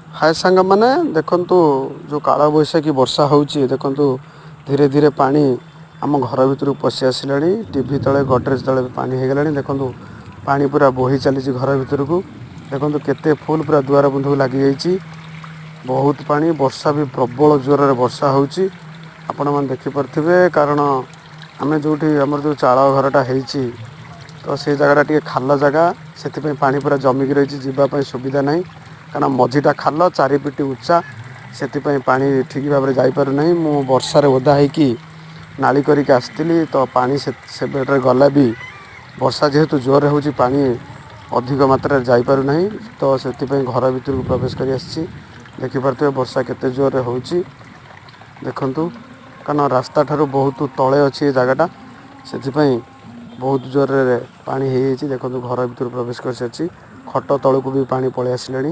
ହାଏ ସାଙ୍ଗମାନେ, ଦେଖନ୍ତୁ ଯେଉଁ କାଳବୈଶାଖୀ ବର୍ଷା ହେଉଛି, ଦେଖନ୍ତୁ ଧୀରେ ଧୀରେ ପାଣି ଆମ ଘର ଭିତରକୁ ପଶି ଆସିଲାଣି। ଟିଭି ତଳେ, ଗଡ଼ରେଜ ତଳେ ବି ପାଣି ହେଇଗଲାଣି। ଦେଖନ୍ତୁ, ପାଣି ପୁରା ବୋହି ଚାଲିଛି ଘର ଭିତରକୁ। ଦେଖନ୍ତୁ କେତେ ଫୁଲ୍, ପୁରା ଦୁଆର ବନ୍ଧକୁ ଲାଗିଯାଇଛି। ବହୁତ ପାଣି, ବର୍ଷା ବି ପ୍ରବଳ ଜୋରରେ ବର୍ଷା ହେଉଛି, ଆପଣମାନେ ଦେଖିପାରୁଥିବେ। କାରଣ ଆମେ ଯେଉଁଠି ଆମର ଯେଉଁ ଚାଳ ଘରଟା ହେଇଛି, ତ ସେଇ ଜାଗାଟା ଟିକେ ଖାଲ ଜାଗା, ସେଥିପାଇଁ ପାଣି ପୁରା ଜମିକି ରହିଛି। ଯିବା ପାଇଁ ସୁବିଧା ନାହିଁ, କାରଣ ମଝିଟା ଖାଲ, ଚାରିପିଟି ଉଚ୍ଚା, ସେଥିପାଇଁ ପାଣି ଠିକ୍ ଭାବରେ ଯାଇପାରୁନାହିଁ। ମୁଁ ବର୍ଷାରେ ଓଦା ହେଇକି ନାଳି କରିକି ଆସିଥିଲି, ତ ପାଣି ସେ ବାଟରେ ଗଲା ବି ବର୍ଷା ଯେହେତୁ ଜୋରରେ ହେଉଛି, ପାଣି ଅଧିକ ମାତ୍ରାରେ ଯାଇପାରୁନାହିଁ। ତ ସେଥିପାଇଁ ଘର ଭିତରକୁ ପ୍ରବେଶ କରି ଆସିଛି। ଦେଖିପାରୁଥିବେ ବର୍ଷା କେତେ ଜୋରରେ ହେଉଛି, ଦେଖନ୍ତୁ। କାରଣ ରାସ୍ତାଠାରୁ ବହୁତ ତଳେ ଅଛି ଏ ଜାଗାଟା, ସେଥିପାଇଁ ବହୁତ ଜୋରରେ ପାଣି ହେଇଯାଇଛି। ଦେଖନ୍ତୁ, ଘର ଭିତରୁ ପ୍ରବେଶ କରିସାରିଛି, ଖଟ ତଳକୁ ବି ପାଣି ପଳେଇ ଆସିଲାଣି।